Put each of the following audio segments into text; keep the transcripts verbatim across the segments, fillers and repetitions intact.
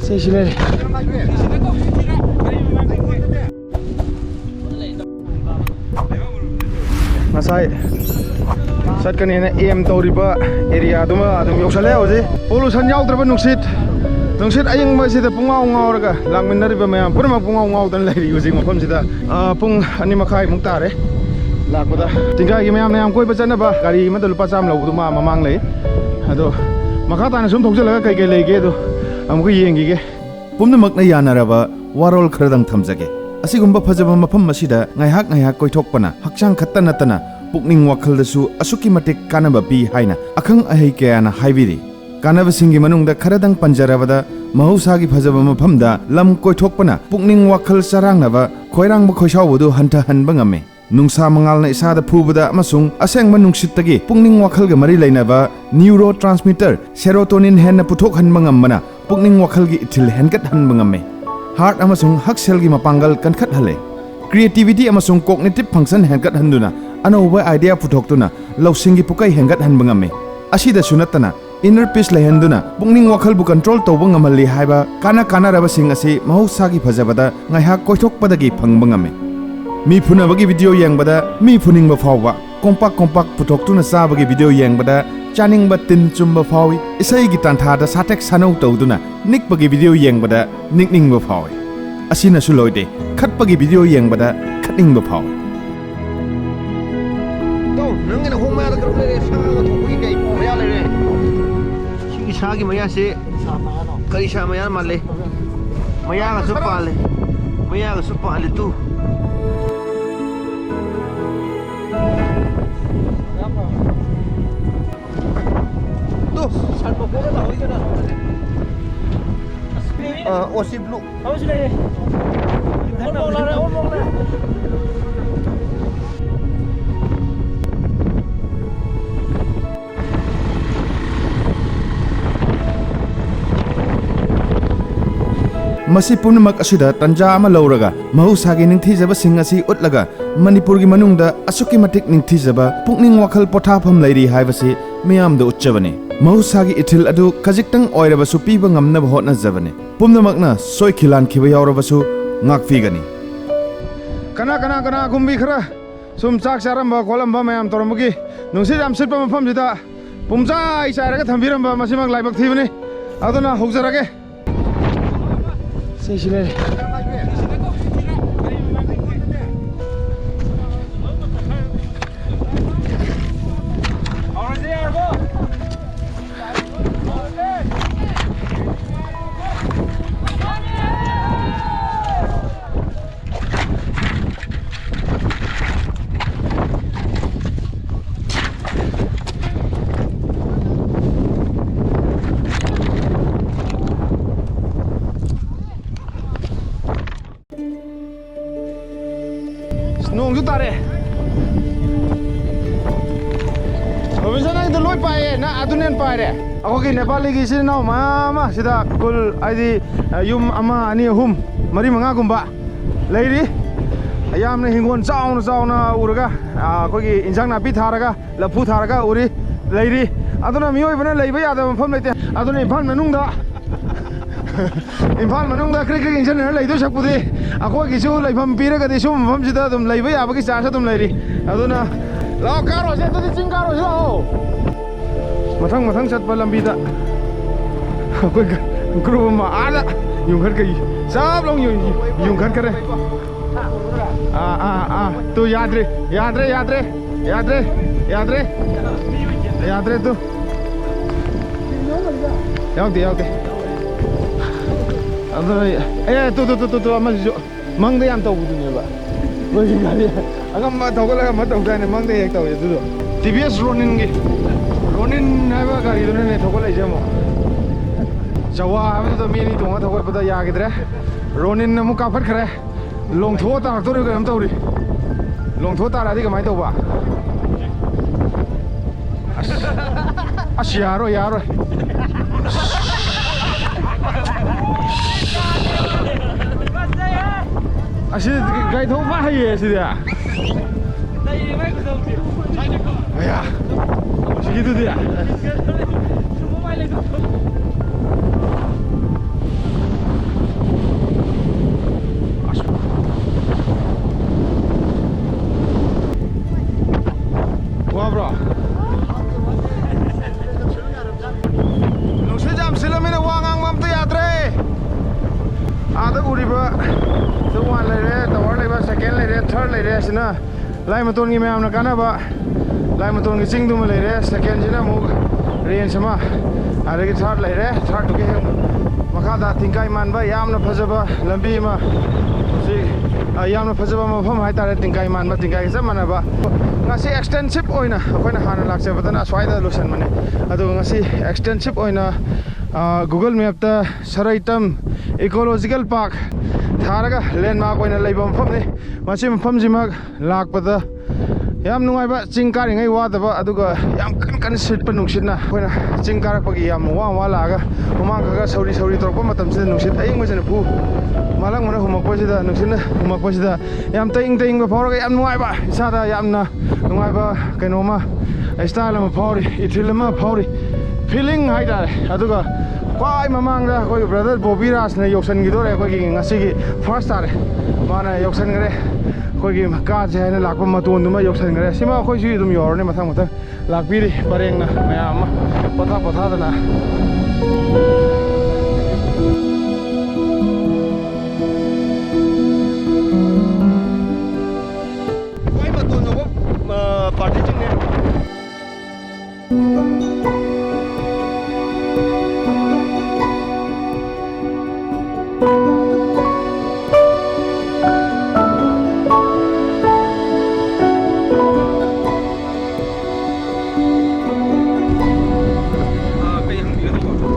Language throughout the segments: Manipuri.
ꯁꯤ, ꯁꯤ ꯂꯩꯔꯦ꯫ ꯉꯁꯥꯏ ꯆꯠꯀꯅꯦꯅ ꯑꯦꯝ ꯇꯧꯔꯤꯕ ꯑꯦꯔꯤꯌꯥꯗꯨꯃ ꯑꯗꯨꯝ ꯌꯧꯁꯜꯂꯦ꯫ ꯍꯧꯖꯤꯛ ꯄꯣꯂꯨꯁꯟ ꯌꯥꯎꯗ꯭ꯔꯕ ꯅꯨꯡꯁꯤꯠ, ꯅꯨꯡꯁꯤꯠ ꯑꯌꯤꯡꯕꯁꯤꯗ ꯄꯨꯡꯉꯥꯎ ꯉꯥꯎꯔꯒ ꯂꯥꯛꯃꯤꯟꯅꯔꯤꯕ ꯃꯌꯥꯝ ꯄꯨꯝꯅꯃꯛ ꯄꯨꯡꯉꯥꯎ ꯉꯥꯎꯗꯅ ꯂꯩꯔꯤ ꯍꯧꯖꯤꯛ ꯃꯐꯝꯁꯤꯗ꯫ ꯑ, ꯄꯨꯡ ꯑꯅꯤ ꯃꯈꯥꯏꯃꯨꯛ ꯇꯥꯔꯦ ꯂꯥꯛꯄꯗ꯫ ꯇꯤꯡꯈꯥꯏꯒꯤ ꯃꯌꯥꯝꯅ ꯌꯥꯝ ꯀꯣꯏꯕ ꯆꯠꯅꯕ ꯒꯥꯔꯤ ꯑꯃꯗ ꯂꯨꯄꯥ ꯆꯥꯝꯃ ꯂꯧꯕꯗꯨ ꯃꯥ ꯃꯃꯥꯡ ꯂꯩ꯫ ꯑꯗꯣ ꯃꯈꯥ ꯇꯥꯅ ꯁꯨꯝ ꯊꯧꯖꯤꯜꯂꯒ ꯀꯩ ꯀꯩ ꯂꯩꯒꯦ ꯑꯗꯣ ꯑꯃꯨꯛꯀ ꯌꯦꯡꯈꯤꯒꯦ꯫ ꯄꯨꯝꯅꯃꯛꯅ ꯌꯥꯅꯔꯕ ꯋꯥꯔꯣꯜ ꯈꯔꯗꯪ ꯊꯝꯖꯒꯦ꯫ ꯑꯁꯤꯒꯨꯝꯕ ꯐꯖꯕ ꯃꯐꯝ ꯑꯁꯤꯗ ꯉꯥꯏꯍꯥꯛ ꯉꯥꯏꯍꯥꯛ ꯀꯣꯏꯊꯣꯛꯄꯅ ꯍꯛꯆꯥꯡ ꯈꯛꯇ ꯅꯠꯇꯅ ꯄꯨꯛꯅꯤꯡ ꯋꯥꯈꯜꯗꯁꯨ ꯑꯁꯨꯛꯀꯤ ꯃꯇꯤꯛ ꯀꯥꯟꯅꯕ ꯄꯤ ꯍꯥꯏꯅ ꯑꯈꯪ ꯑꯍꯩ ꯀꯌꯥꯅ ꯍꯥꯏꯕꯤꯔꯤ꯫ ꯀꯥꯟꯅꯕꯁꯤꯡꯒꯤ ꯃꯅꯨꯡꯗ ꯈꯔꯗꯪ ꯄꯟꯖꯔꯕꯗ, ꯃꯍꯧꯁꯥꯒꯤ ꯐꯖꯕ ꯃꯐꯝꯗ ꯂꯝ ꯀꯣꯏꯊꯣꯛꯄꯅ ꯄꯨꯛꯅꯤꯡ ꯋꯥꯈꯜ ꯆꯔꯥꯡꯅꯕ, ꯈꯣꯏꯔꯥꯡꯕ ꯈꯣꯏꯁꯥꯎꯕꯗꯨ ꯍꯟꯊꯍꯟꯕ ꯉꯝꯃꯤ꯫ ꯅꯨꯡꯁꯥ ꯃꯉꯥꯜꯅ ꯏꯁꯥꯗ ꯐꯨꯕꯗ ꯑꯃꯁꯨꯡ ꯑꯁꯦꯡꯕ ꯅꯨꯡꯁꯤꯠꯇꯒꯤ ꯄꯨꯛꯅꯤꯡ ꯋꯥꯈꯜꯒ ꯃꯔꯤ ꯂꯩꯅꯕ neurotransmitter serotonin ꯍꯦꯟꯅ ꯄꯨꯊꯣꯛꯍꯟꯕ ꯉꯝꯕꯅ ꯄꯨꯛꯅꯤꯡ ꯋꯥꯈꯜꯒꯤ ꯏꯊꯤꯜ ꯍꯦꯟꯒꯠꯍꯟꯕ ꯉꯝꯃꯤ꯫ Heart ꯑꯃꯁꯨꯡ ꯍꯛꯁꯦꯜꯒꯤ ꯃꯄꯥꯡꯒꯜ ꯀꯟꯈꯠꯍꯜꯂꯦ꯫ Creativity ꯑꯃꯁꯨꯡ cognitive function ꯍꯦꯟꯒꯠꯍꯟꯗꯨꯅ ꯑꯅꯧꯕ idea ꯄꯨꯊꯣꯛꯇꯨꯅ ꯂꯧꯁꯤꯡꯒꯤ ꯄꯨꯀꯩ ꯍꯦꯟꯒꯠꯍꯟꯕ ꯉꯝꯃꯤ꯫ ꯑꯁꯤꯗꯁꯨ ꯅꯠꯇꯅ, inner peace ꯂꯩꯍꯟꯗꯨꯅ ꯄꯨꯛꯅꯤꯡ ꯋꯥꯈꯜꯕꯨ control ꯇꯧꯕ ꯉꯝꯍꯜꯂꯤ ꯍꯥꯏꯕ ꯀꯥꯟꯅ ꯀꯥꯟꯅꯔꯕꯁꯤꯡ ꯑꯁꯤ ꯃꯍꯧꯁꯥꯒꯤ ꯐꯖꯕꯗ ꯉꯥꯏꯍꯥꯛ ꯀꯣꯏꯊꯣꯛꯄꯗꯒꯤ ꯐꯪꯕ ꯉꯝꯃꯤ꯫ ꯃꯤ ꯐꯨꯅꯕꯒꯤ video ꯌꯦꯡꯕꯗ ꯃꯤ ꯐꯨꯅꯤꯡꯕ ꯐꯥꯎꯕ, ꯀꯣꯝꯄꯥꯛ ꯀꯣꯝꯄꯥꯛ ꯄꯨꯊꯣꯛꯇꯨꯅ ꯆꯥꯕꯒꯤ video ꯌꯦꯡꯕꯗ ꯆꯥꯅꯤꯡꯕ ꯇꯤꯟ ꯆꯨꯝꯕ ꯐꯥꯎꯏ, ꯏꯁꯩꯒꯤ ꯇꯥꯟꯊꯥꯗ ꯁꯥꯇꯦꯛ ꯁꯥꯅꯧ ꯇꯧꯗꯨꯅ ꯅꯤꯛꯄꯒꯤ video ꯌꯦꯡꯕꯗ ꯅꯤꯛꯅꯤꯡꯕ ꯐꯥꯎꯏ꯫ ꯑꯁꯤꯅꯁꯨ ꯂꯣꯏꯗꯦ, ꯈꯠꯄꯒꯤ video ꯌꯦꯡꯕꯗ ꯈꯠꯅꯤꯡꯕ ꯐꯥꯎꯏ꯫ ꯇꯧ, ꯅꯪꯒꯤꯅ ꯍꯣꯡ ꯃꯌꯥꯗ ꯀꯩꯅꯣꯝ ꯂꯩꯔꯦ, ꯁꯥ ꯉꯥ ꯊꯣꯡꯕꯒꯤ ꯀꯩ ꯃꯌꯥ ꯂꯩꯔꯦ꯫ ꯁꯤꯒꯤ ꯁꯥꯒꯤ ꯃꯌꯥꯁꯦ ꯀꯔꯤ ꯁꯥ ꯃꯌꯥ ꯃꯥꯜꯂꯦ? ꯃꯌꯥꯒꯁꯨ ꯄꯥꯜꯂꯦ, ꯃꯌꯥꯒꯁꯨ ꯄꯥꯜꯂꯦ ꯇꯨ꯫ ꯇꯨ꯫ ꯑ, ꯑꯣꯁꯤ blue꯫ ꯃꯁꯤ ꯄꯨꯝꯅꯃꯛ ꯑꯁꯤꯗ ꯇꯟꯖꯥ ꯑꯃ ꯂꯧꯔꯒ ꯃꯍꯧꯁꯥꯒꯤ ꯅꯤꯡꯊꯤꯖꯕꯁꯤꯡ ꯑꯁꯤ ꯎꯠꯂꯒ ꯃꯅꯤꯄꯨꯔꯒꯤ ꯃꯅꯨꯡꯗ ꯑꯁꯨꯛꯀꯤ ꯃꯇꯤꯛ ꯅꯤꯡꯊꯤꯖꯕ ꯄꯨꯛꯅꯤꯡ ꯋꯥꯈꯜ ꯄꯣꯊꯥꯐꯝ ꯂꯩꯔꯤ ꯍꯥꯏꯕꯁꯤ ꯃꯤꯌꯥꯝꯗ ꯎꯠꯆꯕꯅꯤ꯫ ꯃꯍꯧꯁꯥꯒꯤ ꯏꯊꯤꯜ ꯑꯗꯨ ꯈꯖꯤꯛꯇꯪ ꯑꯣꯏꯔꯕꯁꯨ ꯄꯤꯕ ꯉꯝꯅꯕ ꯍꯣꯠꯅꯖꯕꯅꯤ꯫ ꯄꯨꯝꯅꯃꯛꯅ ꯁꯣꯏꯈꯤ ꯂꯥꯟꯈꯤꯕ ꯌꯥꯎꯔꯕꯁꯨ ꯉꯥꯛꯄꯤꯒꯅꯤ꯫ ꯀꯅꯥ ꯀꯅꯥ ꯀꯅꯥꯒꯨꯝꯕꯤ ꯈꯔ ꯁꯨꯝ ꯆꯥꯛ ꯆꯥꯔꯝꯕ ꯈꯣꯠꯂꯝꯕ ꯃꯌꯥꯝ ꯇꯧꯔꯝꯕꯒꯤ ꯅꯨꯡꯁꯤꯠ ꯌꯥꯝ ꯁꯤꯠꯄ ꯃꯐꯝꯁꯤꯗ ꯄꯨꯝꯆꯥꯏ ꯆꯥꯏꯔꯒ ꯊꯝꯕꯤꯔꯝꯕ ꯃꯁꯤꯃꯛ ꯂꯥꯏꯕꯛ ꯊꯤꯕꯅꯤ꯫ ꯑꯗꯨꯅ ꯍꯧꯖꯔꯒꯦ꯫ ꯁꯤꯁꯤ ꯂꯩꯔꯦ꯫ ꯅꯣꯡꯁꯨ ꯇꯥꯔꯦ꯫ ꯔꯣꯕꯤꯟꯁꯟ, ꯅꯪꯗꯣ ꯂꯣꯏ ꯄꯥꯏꯌꯦ, ꯅꯪ ꯑꯗꯨꯅ ꯍꯦꯟꯅ ꯄꯥꯏꯔꯦ꯫ ꯑꯩꯈꯣꯏꯒꯤ ꯅꯦꯄꯥꯂꯤꯒꯤ ꯏꯆꯤꯟ ꯏꯅꯥꯎ ꯃꯌꯥꯝ ꯑꯃ ꯁꯤꯗ ꯈꯨꯜ, ꯍꯥꯏꯗꯤ, ꯌꯨꯝ ꯑꯃ, ꯑꯅꯤ, ꯑꯍꯨꯝ, ꯃꯔꯤ, ꯃꯉꯥꯒꯨꯝꯕ ꯂꯩꯔꯤ꯫ ꯌꯥꯝꯅ ꯍꯤꯡꯒꯣꯜ ꯆꯥꯎꯅ ꯆꯥꯎꯅ ꯎꯔꯒ, ꯑꯩꯈꯣꯏꯒꯤ ꯏꯟꯁꯥꯡ ꯅꯥꯄꯤ ꯊꯥꯔꯒ, ꯂꯐꯨ ꯊꯥꯔꯒ ꯎꯔꯤ, ꯂꯩꯔꯤ꯫ ꯑꯗꯨꯅ ꯃꯤꯑꯣꯏꯕꯅ ꯂꯩꯕ ꯌꯥꯗꯕ ꯃꯐꯝ ꯂꯩꯇꯦ꯫ ꯑꯗꯨꯅ ꯏꯝꯐꯥꯜ ꯃꯅꯨꯡꯗ, ꯏꯝꯐꯥꯜ ꯃꯅꯨꯡꯗ ꯀ꯭ꯔꯤꯛ ꯀ꯭ꯔꯤꯛ ꯏꯟꯁꯤꯟꯅꯔ ꯂꯩꯗꯣꯏ ꯁꯛꯄꯨꯗꯤ, ꯑꯩꯈꯣꯏꯒꯤꯁꯨ ꯂꯩꯐꯝ ꯄꯤꯔꯒꯗꯤ ꯁꯨꯝꯕ ꯃꯐꯝꯁꯤꯗ ꯑꯗꯨꯝ ꯂꯩꯕ ꯌꯥꯕꯒꯤ ꯆꯥꯟꯁ ꯑꯗꯨꯝ ꯂꯩꯔꯤ꯫ ꯑꯗꯨꯅ ꯂꯥꯛꯑꯣ, ꯀꯥꯔꯨꯔꯁꯦ, ꯑꯗꯨꯗꯤ ꯆꯤꯡ ꯀꯥꯔꯨꯔꯁꯤ ꯂꯥꯛꯑꯣ꯫ ꯃꯊꯪ ꯃꯊꯪ ꯆꯠꯄ ꯂꯝꯕꯤꯗ ꯑꯩꯈꯣꯏ ꯒ꯭ꯔꯨꯞ ꯑꯃ ꯑꯥꯗ ꯌꯨꯡꯈꯠꯀꯩ ꯆꯞ ꯂꯥꯎ ꯌꯨꯡ-, ꯌꯨꯡꯈꯠꯈ꯭ꯔꯦ꯫ ꯑꯥ, ꯑꯥ, ꯑꯥ꯫ ꯇꯨ ꯌꯥꯗ꯭ꯔꯦ, ꯌꯥꯗ꯭ꯔꯦ, ꯌꯥꯗ꯭ꯔꯦ, ꯌꯥꯗ꯭ꯔꯦ, ꯌꯥꯗ꯭ꯔꯦ, ꯌꯥꯗ꯭ꯔꯦ ꯇꯨ꯫ ꯌꯥꯎꯗꯦ, ꯌꯥꯎꯗꯦ꯫ ꯑꯗꯨꯅ ꯑꯩ, ꯑꯦ, ꯇꯨ, ꯇꯨ, ꯑꯃꯁꯤꯁꯨ ꯃꯪꯗ ꯌꯥꯝ ꯇꯧꯕꯗꯨꯅꯦꯕ꯫ ꯃꯣꯏꯒꯤ ꯒꯥꯔꯤ ꯑꯉꯝꯕ ꯊꯧꯒꯠꯂꯒ ꯑꯃ ꯇꯧꯗꯥꯏꯅꯦ, ꯃꯪꯗ ꯍꯦꯛ ꯇꯧꯋꯦ ꯑꯗꯨꯗꯣ꯫ ꯇꯤ ꯚꯤ ꯑꯦꯁ ꯔꯣꯅꯤꯟꯒꯤ, ꯔꯣꯅꯤꯟ ꯍꯥꯏꯕ ꯒꯥꯔꯤꯗꯨꯅꯅꯦ ꯊꯧꯒꯠꯂꯛꯏꯁꯦ ꯑꯃꯨꯛ꯫ ꯖꯋꯥ ꯍꯥꯏꯕꯗꯨꯗ ꯃꯤ ꯑꯅꯤ ꯇꯣꯡꯉ ꯊꯧꯒꯠꯄꯗ ꯌꯥꯈꯤꯗ꯭ꯔꯦ꯫ ꯔꯣꯅꯤꯟ ꯑꯃꯨꯛ ꯀꯥꯞꯈꯠꯈ꯭ꯔꯦ꯫ ꯂꯣꯡꯊꯣꯛꯑ ꯇꯥꯔꯛꯇꯣꯔꯦ ꯀꯩꯅꯣꯝ ꯇꯧꯔꯤ꯫ ꯂꯣꯡꯊꯣꯛꯑ ꯇꯥꯔꯛꯑꯗꯤ ꯀꯃꯥꯏꯅ ꯇꯧꯕ? ꯑꯁ, ꯑꯁ, ꯌꯥꯔꯣꯏ, ꯌꯥꯔꯣꯏ꯫ ꯑꯁꯤ ꯒꯥꯔꯤ ꯊꯧꯕ ꯍꯩꯌꯦ ꯁꯤꯗꯤ꯫ ꯑꯌꯥ, ꯁꯤꯒꯤꯗꯨꯗꯤ꯫ ꯑꯁꯤꯅ ꯂꯥꯏꯃꯇꯣꯟꯒꯤ ꯃꯌꯥꯝꯅ ꯀꯥꯟꯅꯕ, ꯂꯥꯏꯃꯇꯣꯟꯒꯤ ꯆꯤꯡꯗꯨꯃ ꯂꯩꯔꯦ꯫ ꯁꯦꯀꯦꯟꯁꯤꯅ ꯑꯃꯨꯛ ꯔꯦꯟꯖ ꯑꯃ, ꯑꯗꯒꯤ ꯊꯥꯔꯠ ꯂꯩꯔꯦ꯫ ꯊꯥꯔꯠꯇꯨꯒꯤ ꯍꯦꯛ ꯃꯈꯥꯗ ꯇꯤꯡꯀꯥꯏ ꯃꯥꯟꯕ ꯌꯥꯝꯅ ꯐꯖꯕ ꯂꯝꯕꯤ ꯑꯃ, ꯍꯧꯖꯤꯛ, ꯑ, ꯌꯥꯝꯅ ꯐꯖꯕ ꯃꯐꯝ ꯍꯥꯏꯇꯥꯔꯦ, ꯇꯤꯡꯀꯥꯏ ꯃꯥꯟꯕ, ꯇꯤꯡꯀꯥꯏꯒ ꯆꯞ ꯃꯥꯟꯅꯕ꯫ ꯉꯁꯤ ꯑꯦꯛꯁꯇꯦꯟꯁꯤꯞ ꯑꯣꯏꯅ ꯑꯩꯈꯣꯏꯅ ꯍꯥꯟꯅ ꯂꯥꯛꯆꯕꯗꯅ ꯑꯁ꯭ꯋꯥꯏꯗ ꯂꯣꯏꯁꯤꯟꯕꯅꯦ, ꯑꯗꯨꯒ ꯉꯁꯤ ꯑꯦꯛꯁꯇꯦꯟꯁꯤꯞ ꯑꯣꯏꯅ, ꯑ, ꯒꯨꯒꯜ ꯃꯦꯞꯇ ꯁꯔꯩꯇꯝ ꯏꯀꯣꯂꯣꯖꯤꯀꯦꯜ ꯄꯥꯔꯛ ꯊꯥꯔꯒ ꯂꯦꯟꯃꯥꯔꯛ ꯑꯣꯏꯅ ꯂꯩꯕ ꯃꯐꯝꯅꯤ꯫ ꯃꯁꯤ ꯃꯐꯝꯁꯤꯃꯛ ꯂꯥꯛꯄꯗ ꯌꯥꯝ ꯅꯨꯡꯉꯥꯏꯕ, ꯆꯤꯡ ꯀꯥꯔꯤꯉꯩ ꯋꯥꯗꯕ, ꯑꯗꯨꯒ ꯌꯥꯝ ꯀꯟ ꯀꯟꯅ ꯁꯤꯠꯄ ꯅꯨꯡꯁꯤꯠꯅ꯫ ꯑꯩꯈꯣꯏꯅ ꯆꯤꯡ ꯀꯥꯔꯛꯄꯒꯤ ꯌꯥꯝ ꯋꯥ ꯋꯥ ꯂꯥꯛꯑꯒ ꯍꯨꯃꯥꯡ ꯈꯔ ꯈꯔ ꯁꯧꯔꯤ ꯁꯧꯔꯤ ꯇꯧꯔꯛꯄ ꯃꯇꯝꯁꯤꯗ, ꯅꯨꯡꯁꯤꯠ ꯑꯏꯪꯕꯁꯤꯅ ꯐꯨ ꯃꯥꯂꯪ ꯃꯅ ꯍꯨꯝꯃꯛꯄꯁꯤꯗ, ꯅꯨꯡꯁꯤꯠꯅ ꯍꯨꯝꯃꯛꯄꯁꯤꯗ ꯌꯥꯝ ꯇꯏꯪ ꯇꯏꯪꯕ ꯐꯥꯎꯔꯒ ꯌꯥꯝ ꯅꯨꯡꯉꯥꯏꯕ, ꯏꯁꯥꯗ ꯌꯥꯝꯅ ꯅꯨꯡꯉꯥꯏꯕ ꯀꯩꯅꯣꯝꯃ, ꯏꯁꯇꯥꯏꯜ ꯑꯃ ꯐꯥꯎꯔꯤ, ꯏꯊꯤꯜ ꯑꯃ ꯐꯥꯎꯔꯤ, ꯐꯤꯂꯤꯡ ꯍꯥꯏꯇꯥꯔꯦ꯫ ꯑꯗꯨꯒ ꯈ꯭ꯋꯥꯏ ꯃꯃꯥꯡꯗ ꯑꯩꯈꯣꯏꯒꯤ ꯕ꯭ꯔꯗꯔ ꯕꯣꯕꯤ ꯔꯥꯖꯅ ꯌꯧꯁꯟꯈꯤꯗꯣꯔꯦ, ꯑꯩꯈꯣꯏꯒꯤ ꯉꯁꯤꯒꯤ ꯐꯥꯔꯁ ꯇꯥꯔꯦ, ꯃꯥꯅ ꯌꯧꯁꯟꯈ꯭ꯔꯦ꯫ ꯑꯩꯈꯣꯏꯒꯤ ꯀꯥꯁꯦ ꯍꯥꯏꯅ ꯂꯥꯛꯄ ꯃꯇꯣꯟꯗꯨꯃ ꯌꯧꯁꯟꯈ꯭ꯔꯦ꯫ ꯁꯤꯃ ꯑꯩꯈꯣꯏꯁꯨ ꯑꯗꯨꯝ ꯌꯧꯔꯅꯤ ꯃꯊꯪ ꯃꯊꯪ꯫ ꯂꯥꯛꯄꯤꯔꯤ ꯄꯔꯦꯡꯅ ꯃꯌꯥꯝ ꯑꯃ ꯄꯣꯊꯥ ꯄꯣꯊꯥꯗꯅ꯫ ꯈ꯭ꯋꯥꯏ ꯃꯇꯣꯟ ꯌꯧꯕ, ꯑ, ꯄꯥꯔꯇꯤꯁꯤꯡꯅꯦ꯫ ꯑꯥ, ꯀꯩ ꯍꯪꯕꯤꯒꯗꯧꯕ?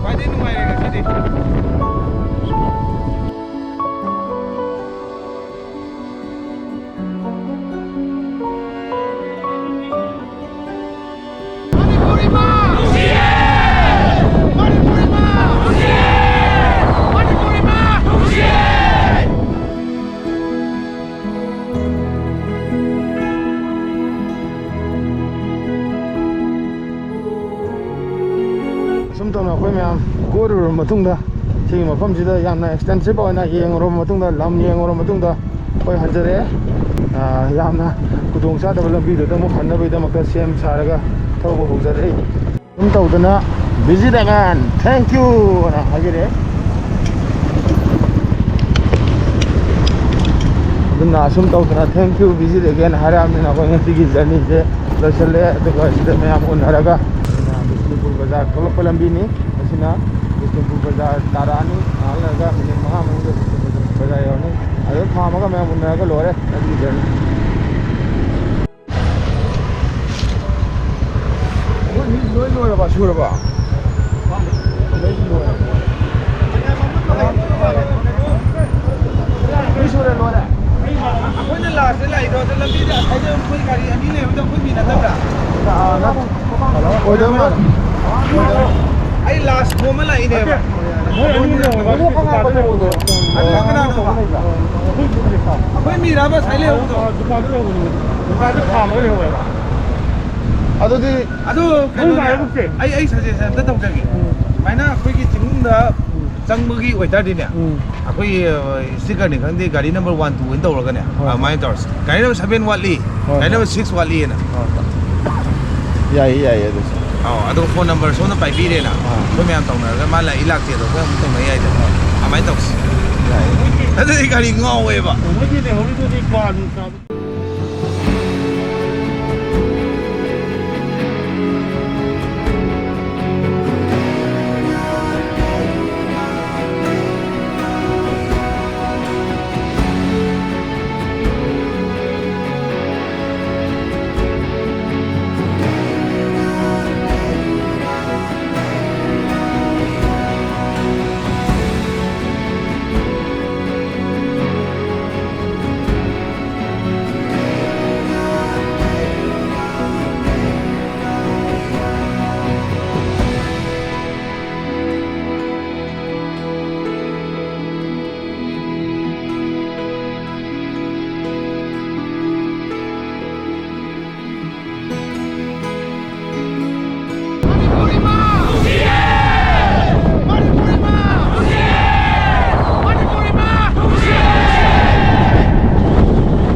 ꯈ꯭ꯋꯥꯏꯗꯒꯤ ꯅꯨꯡꯉꯥꯏꯔꯦ ꯉꯁꯤꯗꯤ꯫ ꯃꯅꯤꯄꯨꯔ ꯏꯃꯥ! ꯃꯅꯤꯄꯨꯔ ꯏꯃꯥ! ꯃꯅꯤꯄꯨꯔ ꯏꯃꯥ! ꯑꯁꯨꯝ ꯇꯧꯅ ꯑꯩꯈꯣꯏ ꯃꯌꯥꯝ ꯀꯣꯏꯔꯨꯔꯕ ꯃꯇꯨꯡꯗ, ꯁꯤꯒꯤ ꯃꯐꯝꯁꯤꯗ ꯌꯥꯝꯅ ꯑꯦꯛꯁꯇꯦꯟꯁꯤꯞ ꯑꯣꯏꯅ ꯌꯦꯡꯉꯨꯔꯕ ꯃꯇꯨꯡꯗ, ꯂꯝ ꯌꯦꯡꯉꯨꯔꯕ ꯃꯇꯨꯡꯗ, ꯑꯩꯈꯣꯏ ꯍꯟꯖꯔꯛꯑꯦ꯫ ꯑꯥ, ꯌꯥꯝꯅ ꯈꯨꯗꯣꯡ ꯆꯥꯗꯕ ꯂꯝꯕꯤꯗꯨꯗ ꯑꯃꯨꯛ ꯍꯟꯅꯕꯒꯤꯗꯃꯛꯇ ꯁꯦꯝ ꯁꯥꯔꯒ ꯊꯧꯕ ꯍꯧꯖꯔꯛꯏ꯫ ꯑꯗꯨꯝ ꯇꯧꯗꯅ, "Visit again, thank you" ꯑꯅ ꯍꯥꯏꯕꯤꯔꯛꯑꯦ꯫ ꯑꯗꯨꯝꯅ ꯑꯁꯨꯝ ꯇꯧꯗꯅ "Thank you, visit again" ꯍꯥꯏꯔꯛꯑꯕꯅꯤꯅ ꯑꯩꯈꯣꯏ ꯉꯁꯤꯒꯤ journey ꯁꯦ ꯂꯣꯏꯁꯤꯜꯂꯦ꯫ ꯑꯗꯨꯒ ꯁꯤꯗ ꯃꯌꯥꯝ ꯎꯅꯔꯒ, ꯑꯗꯨꯅ ꯕꯤꯁꯅꯨꯄꯨꯔ ꯕꯖꯥꯔ ꯊꯣꯛꯂꯛꯄ ꯂꯝꯕꯤꯅꯤ꯫ ꯑꯁꯤꯅ ꯕꯤꯁꯅꯨꯄꯨꯔ ꯕꯖꯥꯔ ꯇꯥꯔꯛꯑꯅꯤ꯫ ꯉꯥꯏꯍꯥꯛ ꯂꯩꯔꯒ ꯃꯤꯅꯤꯠ ꯃꯉꯥ ꯃꯅꯨꯡꯗ ꯕꯤꯁꯅꯨꯄꯨꯔ ꯕꯖꯥꯔ ꯌꯧꯔꯅꯤ꯫ ꯑꯗꯨꯝ ꯈꯥꯝꯃꯒ ꯃꯌꯥꯝ ꯎꯅꯔꯒ ꯂꯣꯏꯔꯦ ꯑꯩꯒꯤ journey꯫ ꯃꯣꯏ ꯃꯤ ꯂꯣꯏ ꯂꯣꯏꯔꯕ, ꯁꯨꯔꯕ? ꯂꯣꯏ ꯂꯣꯏꯔꯦ꯫ ꯃꯤ ꯁꯨꯔꯦ, ꯂꯣꯏꯔꯦ꯫ ꯑꯩꯈꯣꯏꯅ last ꯇ ꯂꯥꯛꯏꯗꯣ, ꯑꯗꯣ ꯂꯝꯕꯤꯗ ꯑꯁꯥꯏꯗ ꯑꯩꯈꯣꯏ ꯒꯥꯔꯤ ꯑꯅꯤ ꯂꯩꯕꯗꯣ ꯑꯩꯈꯣꯏ ꯃꯤ ꯅꯠꯇꯕ꯭ꯔꯥ? ꯑꯣꯏꯗꯕ ꯃꯥꯜꯂꯦ꯫ ꯑꯩ last ꯈꯣꯝꯃ ꯂꯥꯛꯏꯅꯦꯕ꯫ ꯃꯣꯏ ꯑꯅꯤ ꯂꯩꯍꯧꯕ, ꯗꯨꯀꯥꯟꯗ ꯂꯩꯍꯧꯕꯗꯣ꯫ ꯑꯗꯨꯅ ꯀꯅꯥꯅꯣꯕ? ꯑꯩꯈꯣꯏ ꯃꯤꯔꯥꯕ ꯉꯁꯥꯏ ꯂꯩꯍꯧꯕꯗꯣ? ꯑꯥ, ꯗꯨꯀꯥꯟꯗ ꯂꯩꯍꯧꯕꯅꯤ꯫ ꯗꯨꯀꯥꯟꯗ ꯈꯥꯝꯃꯒ ꯂꯩꯍꯧꯋꯦꯕ꯫ ꯑꯗꯨꯗꯤ ꯑꯗꯨ ꯃꯣꯏ ꯀꯩꯅꯣꯅꯦ, ꯉꯥꯏꯔꯝꯃꯨꯁꯦ꯫ ꯑꯩ, ꯑꯩ suggestion ꯑꯝꯇ ꯇꯧꯖꯒꯦ꯫ ꯎꯝ꯫ ꯁꯨꯃꯥꯏꯅ ꯑꯩꯈꯣꯏꯒꯤ ꯆꯤꯡꯈꯣꯡꯗ ꯎꯝ꯫ ꯆꯪꯕꯒꯤ ꯑꯣꯏꯇꯥꯔꯗꯤꯅꯦ, ꯎꯝ꯫ ꯑꯩꯈꯣꯏꯒꯤ, ꯑ, sticker ꯅꯤ ꯈꯪꯗꯦ, ꯒꯥꯔꯤ number one two ꯑꯅ ꯇꯧꯔꯒꯅꯦ, ꯍꯣꯏ꯫ ꯑꯗꯨꯃꯥꯏꯅ ꯇꯧꯔꯁꯤ꯫ ꯒꯥꯔꯤ number seven ꯋꯥꯠꯂꯤ, ꯍꯣꯏ, ꯒꯥꯔꯤ ꯍꯣꯏ꯫ Number six ꯋꯥꯠꯂꯤꯅ꯫ ꯍꯣꯏ, ꯍꯣꯏ꯫ ꯌꯥꯏꯌꯦ, ꯌꯥꯏꯌꯦ ꯑꯗꯨꯁꯨ꯫ ꯑꯧ, ꯑꯗꯨꯒ phone number ꯁꯣꯝꯗ ꯄꯥꯏꯕꯤꯔꯦꯅ꯫ ꯑꯥ꯫ ꯑꯩꯈꯣꯏ ꯃꯌꯥꯝ ꯇꯧꯅꯔꯒ ꯃꯥ ꯂꯥꯛꯏ ꯂꯥꯛꯇꯦꯗꯣ ꯑꯩꯈꯣꯏ ꯑꯃꯨꯛ ꯇꯧꯅ ꯌꯥꯏꯗꯅ꯫ ꯑꯗꯨꯃꯥꯏꯅ ꯇꯧꯁꯤ꯫ ꯌꯥꯏꯌꯦ꯫ ꯑꯗꯨꯗꯤ ꯒꯥꯔꯤ ꯉꯥꯎꯋꯦꯕ꯫ ꯃꯣꯏꯒꯤ ꯂꯩꯍꯧꯔꯤꯗꯨꯗꯤ ꯀ꯭ꯋꯥ ꯅꯨꯡ ꯆꯥꯕ